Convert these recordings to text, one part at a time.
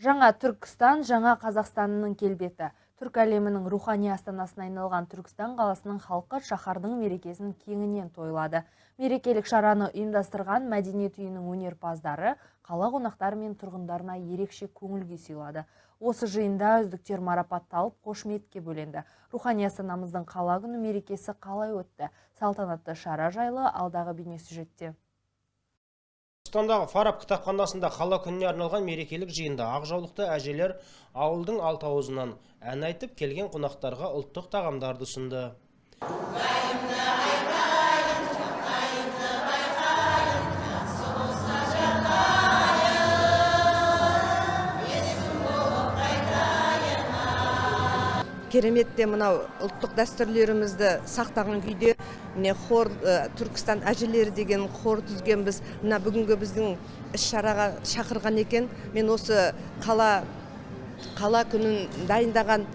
Жаңа Түркістан, жаңа Қазақстанның келбеті. Түркі әлемінің рухани астанасына айналған Түркістан қаласының халқы шаһардың мерекесін кеңінен тойлады. Мерекелік шараны ұйымдастырған мәдениет үйінің өнерпаздары қала қонақтары мен тұрғындарына ерекше көңіл күй сыйлады. Осы жиында үздіктер марапатталып, қошеметке бөленді. Рухани астанамыздың қала күні мерекесі қалай өтті? Салтанатты шара жайлы алдағы бейнесюжетте. Түркістандағы Фараб кітапханасында қала күніне арналған мерекелік жиында ақ жаулықты әжелер ауылдың алты ауызынан ән айтып, келген қонақтарға ұлттық тағамдарды ұсынды. Кереметте мынау ұлттық дәстүрлерімізді сақтаған күйде міне хор, Түркістан әжелері деген хор түзгенбіз. Мына бүгінгі біздің іс-шараға шақырған екен. Мен осы қала күнін дайындаған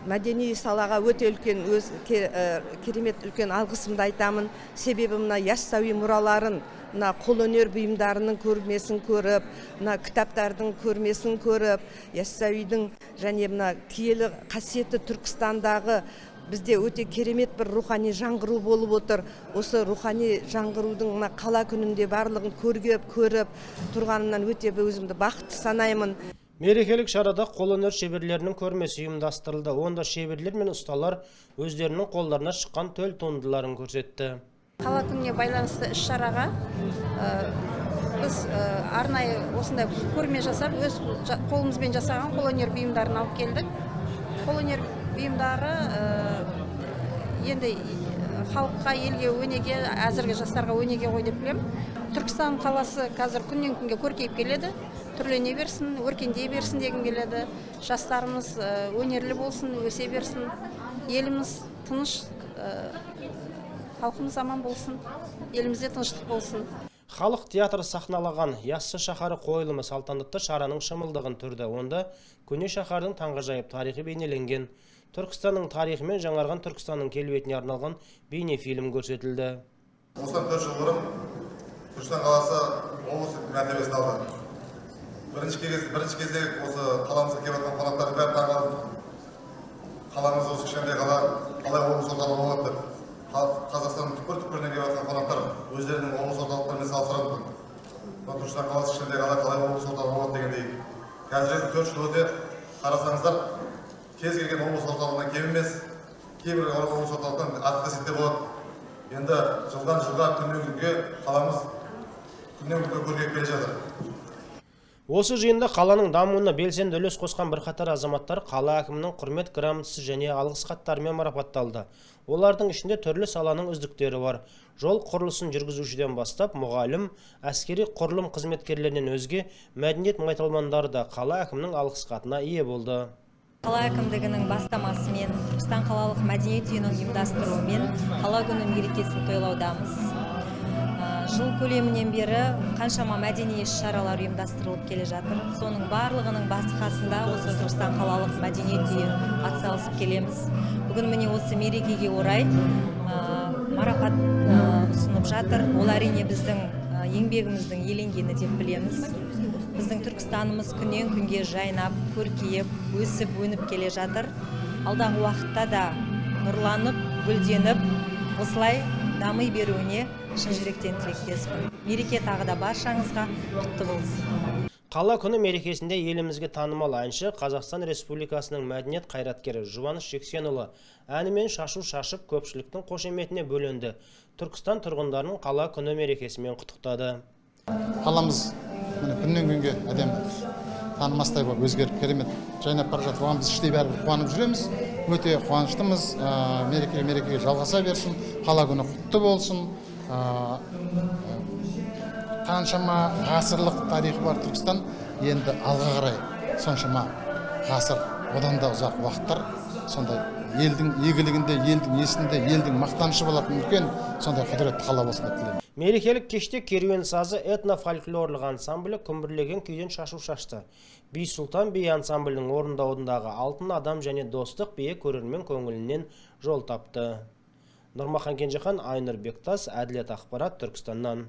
мәдени салаға өте үлкен өз керемет үлкен алғысымды айтамын. Себебі мына Яссауи мұраларын, мына қолөнер бұйымдарының көрмесін көріп, мына кітаптардың көрмесін көріп, Яссауидің және мына киелі қасиетті Түркістандағы бізде өте керемет бір рухани жаңғыру болып отыр. Осы рухани жаңғырудың мына қала күнінде барлығын көріп тұрғанымнан өте өзімді бақытты санаймын. Мерекелік шарада қолөнер шеберлерінің көрмесі ұйымдастырылды. Онда шеберлер мен ұсталар өздерінің қолдарына шыққан төл туындыларын көрсетті. Қала күніне байланысты іс-шараға біз арнайы осындай көрме жасап, өз қолымызбен жасаған қолөнер бұйымдарын алып келдік. Қолөнер бұйымдары енді халыққа, елге өнеге, әзіргі жастарға өнеге ғой деп білемін. Түркістан қаласы қазір күннен күнге көркейіп келеді, түрлене берсін, өркендей берсін дегім келеді. Жастарымыз өнерлі болсын, өсе берсін, еліміз тыныш, халқымыз аман болсын, елімізде тыныштық болсын. Халық театры сахналаған Яссы шаһары қойылымы салтанатты шараның шымылдығын түрді. Онда көне шаһардың таңғажайып тарихы бейнеленген. Түркістанның тарихы мен жаңарған Түркістанның келбетіне арналған бейнефильм көрсетілді. Осыдан 4 жыл бұрын Түркістан қаласы облыс мәртебесін алды. Бірінші кезде осы қаламызға келіп жатқан қонақтардың бәрі таңғалып, қаламыз осы кішкентай қала қалай облыс орталығы болады деп. Қазақстанның түкпір-түкпірінен келіп жатқан қонақтар өздерінің облыс орталықтарымен салыстырады. Түркістан қаласы кішкентай қала қалай облыс орталығы болады дегендей. Қазір 4 жыл өте қарасаңыздар, кез келген облыс орталығынан кем емес, кейбір облыс орталықтан артық десек те болады. Енді жылдан жылға, күннен күнге қаламыз күннен күнге көркейіп келе жатыр. Осы жиында қаланың дамуына белсенді үлес қосқан бірқатар азаматтар қала әкімінің құрмет грамотасы және алғыс хаттарымен марапатталды. Олардың ішінде түрлі саланың үздіктері бар. Жол құрылысын жүргізушіден бастап мұғалім, әскери құрылым қызметкерлерінен өзге мәдениет майталмандары да қала әкімінің алғыс хатына ие болды. Қала әкімдігінің бастамасымен, Түркістан қалалық мәдениет үйінің ұйымдастыруымен қала күні мерекесін тойлаудамыз. Жыл көлемінен бері қаншама мәдени іс-шаралар ұйымдастырылып келе жатыр. Соның барлығының басы қасында осы Түркістан қалалық мәдениет үйі атсалысып келеміз. Бүгін міне осы мерекеге орай марапат ұсынып жатыр. Ол әрине біздің еңбегіміздің еленгені деп білеміз. Біздің Түркістанымыз күннен күнге жайнап, көркейіп, өсіп, өніп келе жатыр. Алдағы уақытта да нұрланып, гүлденіп, осылай дами беруіне шын жүректен тілектеспін. Мереке тағы да баршаңызға құтты болсын. Қала күні мерекесінде елімізге танымал әнші, Қазақстан Республикасының мәдениет қайраткері Жұбаныш Жексенұлы әнімен шашу шашып, көпшіліктің қошеметіне бөленді. Түркістан тұрғындарын қала күні мерекесімен құттықтады. Қаламыз міне күннен күнге әдемі танымастай болып өзгеріп, керемет жайнап бара жатыр. Оған біз іштей бәрібір қуанып жүреміз. Өте қуаныштымыз. Мереке мерекеге жалғаса берсін. Қала күні құтты болсын. Қаншама ғасырлық тарихы бар Түркістан енді алға қарай соншама ғасыр, одан да ұзақ уақыттар сондай елдің игілігінде, елдің есінде, елдің мақтанышы болатын үлкен сондай құдіретті қала болсын деп тілеймін. Мерекелік кеште керуен сазы этно-фольклорлық ансамблі күмбірлеген күйден шашу шашты. Би Сұлтан би ансамблінің орындауындағы Алтын адам және достық биі көрермен көңілінен жол тапты. Нұрмахан Кенжехан, Айнұр Бектас, Әділет ақпарат, Түркістаннан.